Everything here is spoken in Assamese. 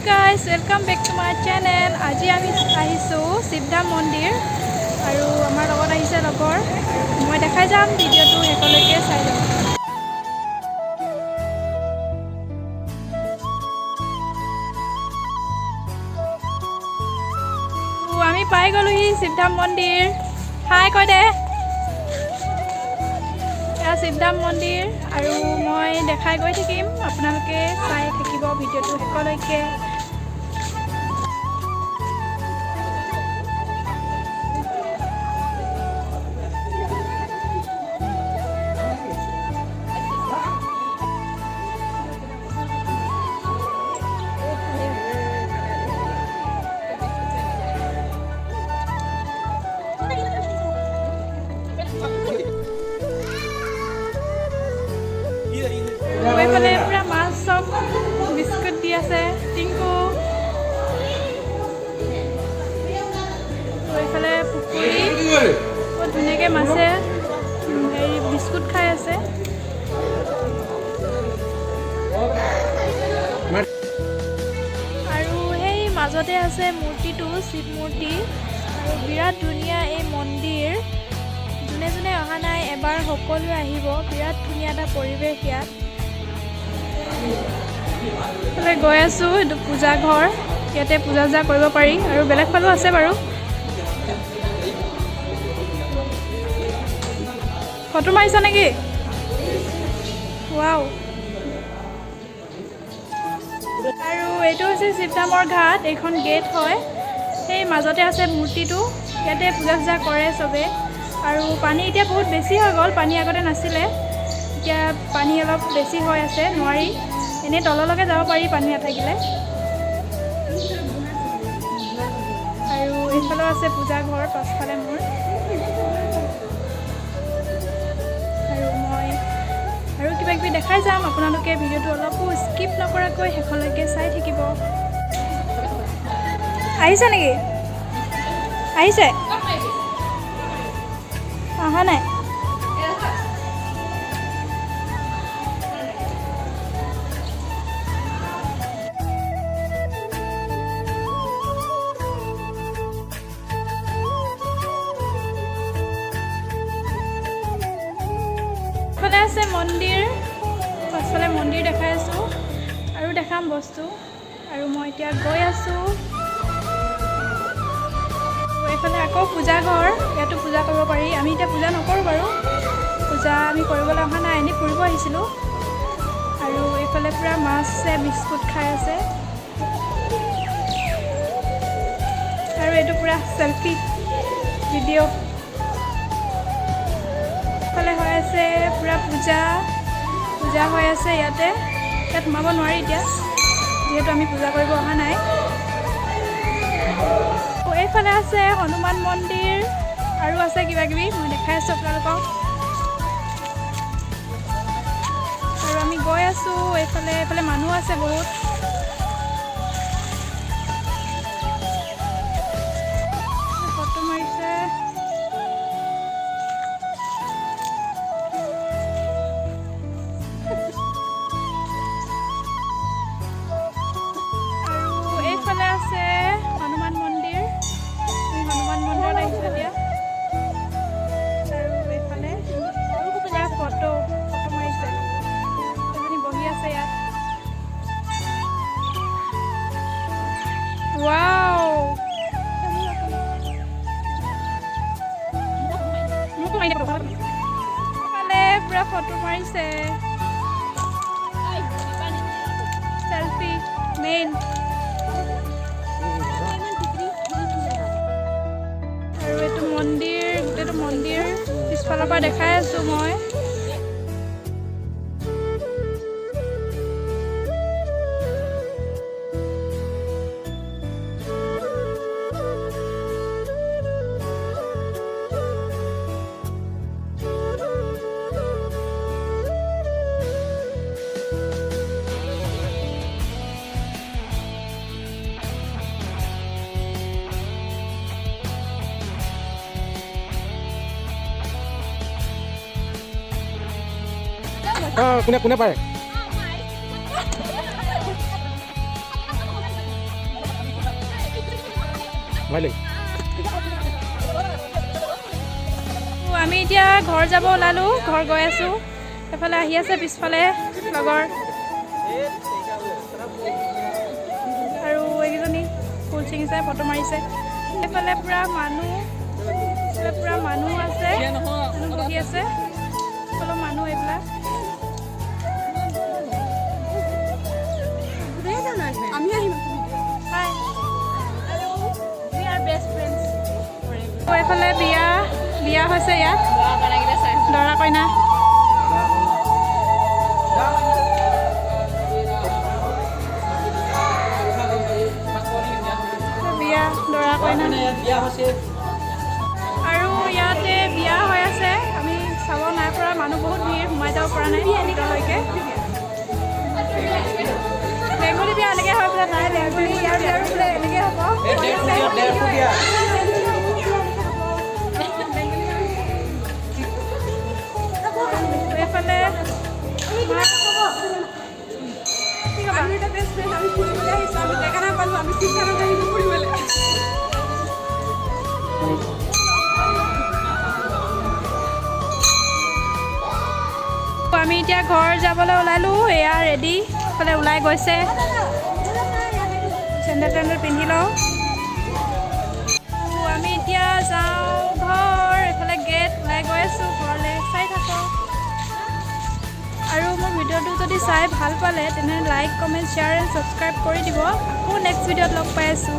Guys, welcome back to my channel. আজি আমি আহিছোঁ শিৱধাম মন্দিৰ আৰু আমাৰ লগত আহিছে লগৰ আৰু মই দেখাই যাম। ভিডিঅ'টো শেষলৈকে চাই যাব। আমি পাই গ'লোহি শিৱধাম মন্দিৰ। হাই কৈ দে। এয়া শিৱধাম মন্দিৰ আৰু মই দেখাই গৈ থাকিম, আপোনালোকে চাই থাকিব ভিডিঅ'টো শেষলৈকে। আৰু এইফালে পূৰা মাছ চব বিস্কুট দি আছে টিংকু। আৰু এইফালে পুখুৰী, বহুত ধুনীয়াকৈ মাছে হেৰি বিস্কুট খাই আছে। আৰু সেই মাজতে আছে মূৰ্তিটো, শিৱ মূৰ্তি। আৰু বিৰাট ধুনীয়া এই মন্দিৰ। যোনে যোনে অহা নাই, এবাৰ সকলোৱে আহিব। বিৰাট ধুনীয়া এটা পৰিৱেশ ইয়াত। এইফালে গৈ আছোঁ, এইটো পূজা ঘৰ। ইয়াতে পূজা চূজা কৰিব পাৰি আৰু বেলেগ ফালেও আছে বাৰু। ফটো মাৰিছা নেকি? ৱাও! আৰু এইটো হৈছে শিৱধামৰ ঘাট। এইখন গেট হয়। সেই মাজতে আছে মূৰ্তিটো। ইয়াতে পূজা চূজা কৰে চবে। আৰু পানী এতিয়া বহুত বেছি হৈ গ'ল। পানী আগতে নাছিলে, এতিয়া পানী অলপ বেছি হৈ আছে, নোৱাৰি। এনেই তললৈকে যাব পাৰি পানী নাথাকিলে। আৰু এইফালেও আছে পূজা ঘৰ পাছফালে মোৰ। আৰু মই আৰু কিবা কিবি দেখাই যাম, আপোনালোকে ভিডিঅ'টো অলপো স্কিপ নকৰাকৈ শেষলৈকে চাই থাকিব। আহিছে নেকি? আহিছে? অহা নাই। এইফালে আছে মন্দিৰ, পাছফালে মন্দিৰ দেখাই আছোঁ আৰু দেখাম বস্তু। আৰু মই এতিয়া গৈ আছোঁ। এইফালে আকৌ পূজা ঘৰ, ইয়াতো পূজা কৰিব পাৰি। আমি এতিয়া পূজা নকৰোঁ বাৰু, পূজা আমি কৰিবলৈ অহা নাই, এনেই ফুৰিব আহিছিলোঁ। আৰু এইফালে পূৰা মাছে বিস্কুট খাই আছে। আৰু এইটো পূৰা চেলফি ভিডিঅ'। এইফালে হৈ আছে পূৰা পূজা, পূজা হৈ আছে ইয়াতে। ইয়াত সোমাব নোৱাৰি এতিয়া, যিহেতু আমি পূজা কৰিব অহা নাই। এইফালে আছে হনুমান মন্দিৰ আৰু আছে কিবা কিবি, মই দেখাই আছোঁ আপোনালোকক। আৰু আমি গৈ আছোঁ এইফালে। এইফালে মানুহ আছে বহুত। ফটো মাৰিছে। আৰু এইফালে আছে হনুমান মন্দিৰ। আমি হনুমান মন্দিৰত আহিছোঁ এতিয়া। আৰু এইফালে পুৰা ফটো ফটো মাৰিছে। এজনী বহি আছে ইয়াত। ৱাও, মোকো মাৰি দে ফটো। এইফালে পুৰা ফটো মাৰিছে, চেলফি মেইন। আৰু এইটো মন্দিৰ, গোটেইটো মন্দিৰ পিছফালৰ পৰা দেখাই আছোঁ মই। কোনে কোনে পাৰে? ভালে। আমি এতিয়া ঘৰ যাব ওলালোঁ, ঘৰ গৈ আছোঁ। এফালে আহি আছে পিছফালে লগৰ আৰু এইকেইজনী ফুল ছিঙিছে, ফটো মাৰিছে। এইফালে পূৰা মানুহ, এইফালে পূৰা মানুহ আছে, মানুহ বহি আছে, অলপ মানুহ এইবিলাক। আমি আহিম। হাই। We are best friends. এইফালে বিয়া বিয়া হৈছে ইয়াত, দৰা কইনা। বিয়া, দৰা কইনা। আৰু ইয়াতে বিয়া হৈ আছে, আমি চাব নাই পৰা, মানুহ বহুত ভিৰ, সোমাই যাব পৰা নাই ভিতৰলৈকে। বেংগলী বিয়া এনেকৈ হয় বোলে, নাই বেংগলী ইয়াৰ বিয়াৰো বোলে এনেকৈ হ'ব। এইফালে কি ক'বা? আমি এটা বেষ্ট ফ্ৰেণ্ড, আমি ফুৰিবলৈ আহিছোঁ। আমি জেগা নাপালোঁ, আমি শিৱসাগৰত আহিছোঁ ফুৰিবলৈ। আমি এতিয়া ঘৰ যাবলৈ ওলালোঁ। এয়া ৰেডি, এইফালে ওলাই গৈছে। চেণ্ডেল টেণ্ডেল পিন্ধি লওঁ। আমি এতিয়া যাওঁ ঘৰ। এইফালে গেট, ওলাই গৈ আছোঁ ঘৰলৈ। চাই থাকক আৰু মোৰ ভিডিঅ'টো যদি চাই ভাল পালে, তেনে like, comment, share and subscribe কৰি দিব। আকৌ নেক্সট ভিডিঅ'ত লগ পাই আছোঁ।